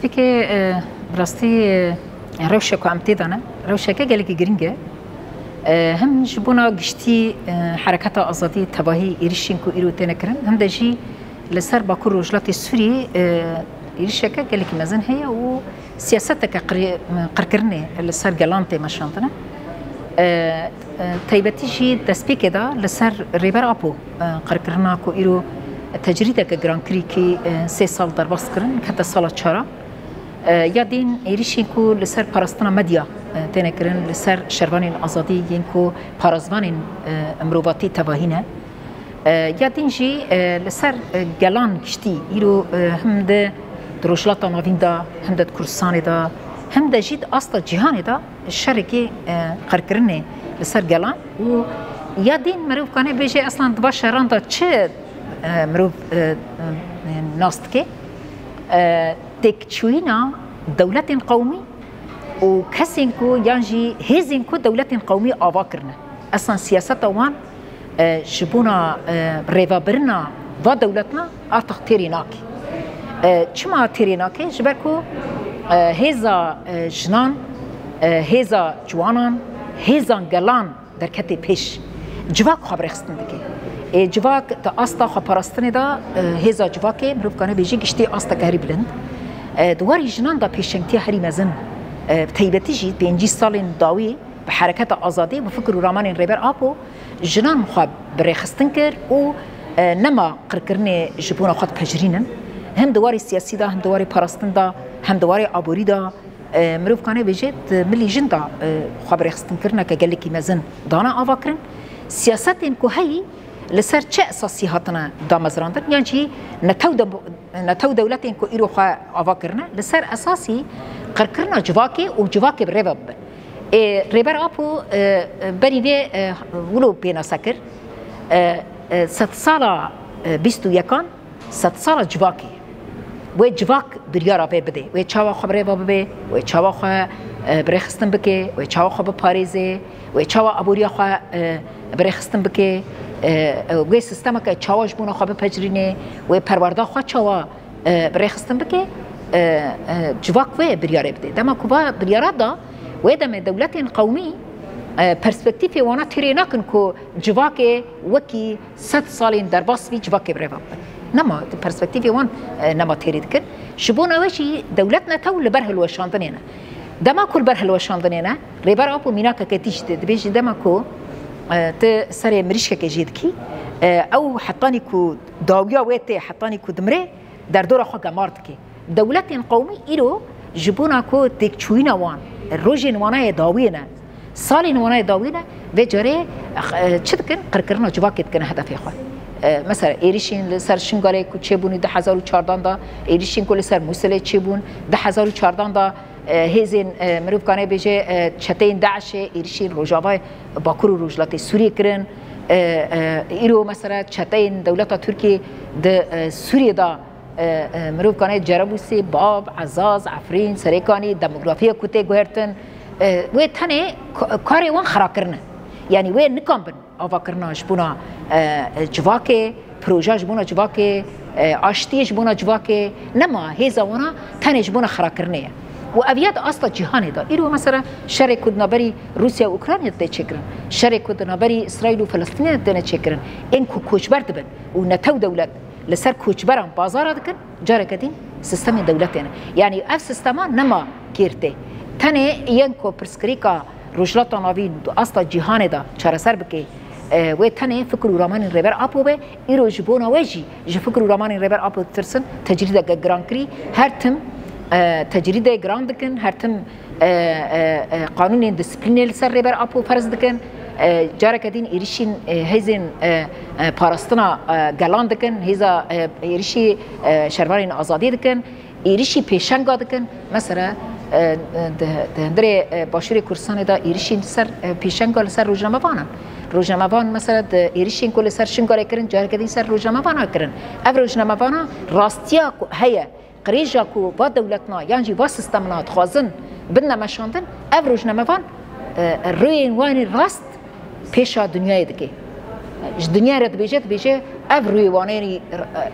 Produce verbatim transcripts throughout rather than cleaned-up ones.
Peki, e, bi rastî, e, rewşe ku em tê de ne, rewşeke gelekî girîng e. E, hem ji bona giştî, e, hereketa azadî tevahî êrîşên ku îro têne kirin, hem de jî li ser Bakur Rojhilatê Sûriyê, e, êrîşeke gelekî mezin heye û siyaseteke qirê-, qirkirinê li ser gelan tê meşandine. E, e, taybetî jî destpêkê de li ser Rêber Apo, e, qirkirina ku îro tecrîdeke girankirî kî, e, sê sal derbas kirin, kete sala çara. E, ya dîn êrîşên ku li ser parastina medya, e, têne kirin, li ser şervanên azadî yên ku parêzvanên, e, mirovatî tevahî ne. E, ya dîn jî, e, li ser, e, gelan giştî, îro, e, hem de di Rojhilata Navîn de, hem de di Kurdistanê de, hem de jî di asta cîhanê de şerekî, e, qirkirinê li ser gelan û ya dîn mirov kane bêje eslan di va şeran de çi, e, mirov, e, e, nas dike. E, têkçûyîna dewletên qewmî û kesên ku yan jî hêzên ku dewletên qewmî ava kirine. Eslan siyaseta wan, e, ji bona, e, rêvebirina va dewletna artix têrê nake. E, çima têrê nake? Ji ber ku, e, hêza, e, jinan, e, hêza ciwanan, hêzan gelan derketê pêş. Civak xwe birêxistin dike. Ê, civak di asta xweparastinê de, e, hêza civakê mirov kane bêjî giştî asteke herî bilind. E, di warê jinan de pêşengtiya herî mezin, e, bi taybetî jî pêncî salên dawî bi hereketa azadî, bi fikir û ramanên Rêber Apo jinan xwe birêxistin kir û, e, nema qirkirinê ji bona xwe dipejirînin. Hem di warê siyasî de, hem di warê parastin de, hem di warê aborî de, e, mirov kane bêje di milî jin de, e, xwe birêxistinkirineke gelekî mezin dane ava kirin. Siyasetên ku heyî li ser çi esasî hatine damezrandin, yan jî netew de, netew dewletên ku îro xwe ava kirine, li ser esasî qirkirina civakê û civakê bi rê ve bibin. Ê, Rêber Apo, e, e, berî vê, e, wilo pênase kir. E, e, sedsala, e, bîst û yekan, sedsala civakê. Wê civak biryara vê bide. Wê çawa xwe bi rê ve bibe, wê çawa xwe, e, birêxistin bike, wê çawa xwe biparêze, wê çawa aboriya xwe, e, birêxistin bike, e, e, wê sistemeke çawa ji bona xwe bipecirîne, wê perwerda xwe çawa, e, birêxistin bike, e, e, civak wê biryarê bide. Dema ku va biryara da, wê demê dewletên qewmî, e, perspektîfê wana têrê nakin ku civakê wekî sed salên derbas bî civakê bi rê ve bibe. Nema, di perspektîfê wan, e, nema têrê dikin. Ji bona we jî dewlet netew li ber hilweşandinê ne. Dema ku li ber hilweşandinê ne, Rêber Apo mînakeke dî jî tê. Dibêjî dema ku, e, tu serê mirîşkekê jê dikî, e, ew hetanî ku dawiya wê tê, hetanî ku dimire, derdora xwe gemar dike. Dewletên qewmî îro ji bona ku têkçûyîna wan, rojên wana yê dawiyê ne, salên wana yê dawiyê ne, vê carê, e, çi dikin? Qirkirina civakê dikine hedefê xwe. E, mesela êrîşên li ser Şingalê ku çêbûn du hezar û çardan de, êrîşên ku li ser Mûsilê çêbûn du hezar û çardan de, e, hêzên, e, mirov kane bêje, e, çeteyên DAIŞê êrîşên Rojavayê Bakur û Rojhilatê Sûriyê kirin. E, e, îro mesela çeteyên dewleta Tirkiyê di, e, Sûriyê de, e, e, mirov kane Cerebûsê, Bab, Ezaz, Efrîn, Serêkanî, demografiya ku tê guhertin, e, wê tenê ka-, karê wan xira kirine. Yanî wê nikan bin avakirina ji bona, e, e, civakê, proje ji bona civakê, e, aştiyê ji bona civakê, nema hêza wana tenê ji bona xirakirinê ye. Û ev ya di asta cîhanê de. Îro mesela şerê ku di navberî Rûsya û Ukrayna de tê çêkirin, şerê ku di navberî Îsraîl û Filistînê de têne çêkirin, ên ku koçber dibin û netew dewlet li ser koçberan bazara dikin, careke din sistemê dewletê ne. Yanî ev sistema nema kêr tê. Tenê yên ku pirsgirêka Rojhilata Navîn di asta cîhanê de çareser bike, e, wê tenê fikir û ramanên Rêber Apo be, îro ji bona we jî ji fikir û ramanên Rêber Apo ditirsin, tecrîdeke girankirî, her tim, e, tecrîdê giran dikin, her tim, e, e, e, qanûnên disiplînê li ser Rêber Apo ferz dikin, e, careke din êrîşên, e, hêzên, e, e, parastina, e, gelan dikin, hêza, e, êrîşî, e, şervanên azadî dikin. Êrîşî pêşenga dikin. Mesela, e, e, di, di hundirê, e, Başûrê Kurdistanê de êrîşên li ser, e, pêşenga li ser rojnamevanan. Rojnamevan mesela di êrîşên ku li ser Şingalê kirin, careke din ser rojnamevana kirin. Ev rojnamevana rastiya ku heye, qirêja ku va dewletna yan jî va sistemna dixwazin bidine meşandin, ev rojnamevan, e, rêyên wan ê rast pêşa dinyayê dike. Ji dinyayê re dibêje, dibêje ev rûyê waneyî,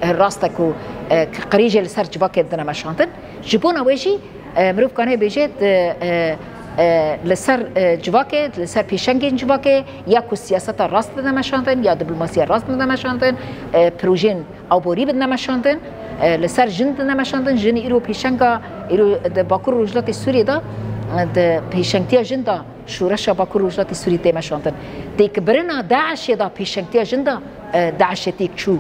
e, rast e ku, e, qirêjê li ser civakê didine meşandin. Ji bona wê jî, e, mirov kane bêje, e, e, li ser, e, civakê, li ser pêşengên civakê ya ku siyaseta rast didine meşandin, ya diplomasiya rast didine meşandin, e, projeyên aborî bidine meşandin, e, li ser jin didine meşandin. Jin îro pêşenga, îro di Bakur Rojhilatê Sûriyê de, e, di pêşengtiya jin de şoreşa Bakur Rojhilatê Sûriyê tê meşandin. Têkbirina DAIŞê de pêşengtiya jin de, e, DAIŞê têk çû.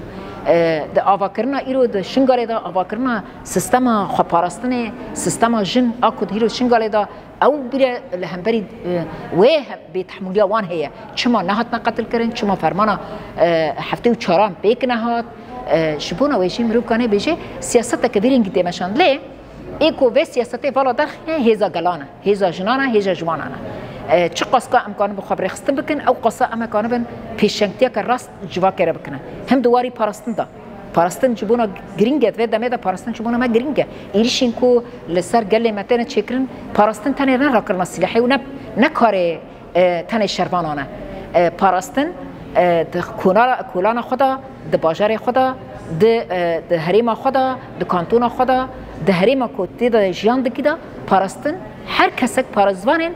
E, di avakirina îro di Şingalê de, avakirina sistema xweparastinê, sistema jin a ku di îro Şingalê de, ew bire li hemberî, e, wê he-, bêtehmûliya wan heye. Çima nehatine qetilkirin, çima fermana, e, heftê û çaran pêk nehat? E, ji bona wê jî mirov kane bêje, siyaseteke vê rengî tê meşand. Lê ê ku vê siyasetê vala derxîne hêza gelan e, hêza jinan e, hêza ji wanan e. E, çiqas ka em kanin bi xwe bi rêxistin bikin, ew qasa em ê kanibin pêşengtiyeke rast civakê re bikine. Him di warî parastin de. Parastin ji bona girîng e, di vê demê de parastin ji bona me girîng e. Êrîşên ku li ser gelê me têne çêkirin, parastin tenê ne rakirina silahê û ne, ne karê, e, tenê şervanan e. E, parastin, e, di kona-, kolana xwe de, di bajarê xwe de, di, e, di herêma xwe de, di kantona xwe de, di herêma ku tê de jiyan dikî de, parastin her kesek parêzvanên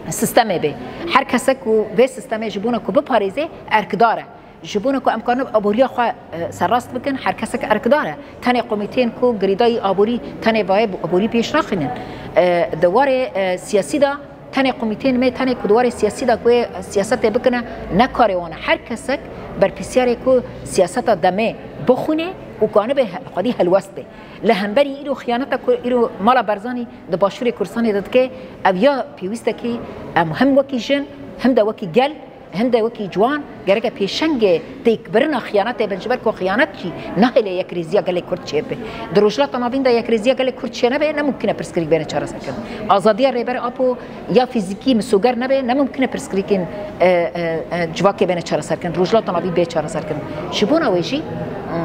sistemê bê. Her kesek ku vê sistemê ji bona ku biparêzê erkdar e. Ji bona ku em kanin aboriya xwe, e, serrast bikin, her kesek erkdar e. Tenê komîteyên ku girêdayî aborî, tenê vayê aborî pêş naxînin. E, di warê, e, siyasî de tenê komîteyên me, tenê ku di warê siyasî de ku ê siyasetê bikine, ne karê wan e. Her kesek berpirsiyarê ku siyaseta demê bixwîne û kanibe he-, xwedî helwest be. Li hemberî îro xiyaneta ku îro Mala Barzanî di Başûrê Kurdistanê de dike, ev ya pêwîstekî em him wekî jin, him de wekî gel, him de wekî ciwan gereke pêşengê têkbirina xiyanetê bin, ji ber ku xiyanet jî nahêle yekrêziya gelê Kurd çêbibe. Di Rojhilata Navîn de yekrêziya gelê Kurd çênebe, ne mumkin e pirsgirêk bêne çareserkirin. Azadiya Rêber Apo ya fîzîkî misoger nebe, ne mumkin e pirsgirêkên, e, e, e, civakê bêne çareserkirin, Rojhilata Navîn bê çareserkirin. Ji bona wê jî, e,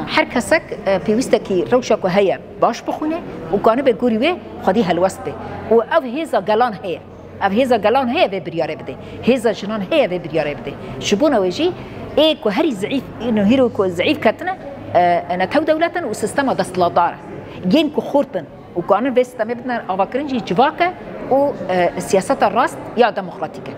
her kesek, e, pêwîstekî rewşa ku heye baş bixwîne û kanibe gorî wê xwedî helwest be. Û ev hêza gelan heye. Ev hêza gelan heye vê biryarê bide. Hêza jinan heye vê biryarê bide. Ji bona wê jî ê ku herî zeîf, ino hîro ku zeîf ketine, e, netew dewlet in û sistema desthilatdar e. Yên ku xurt in û kanin vê sistemê bidin avakirin jî civak e û, e, siyaseta rast ya demokratîk e.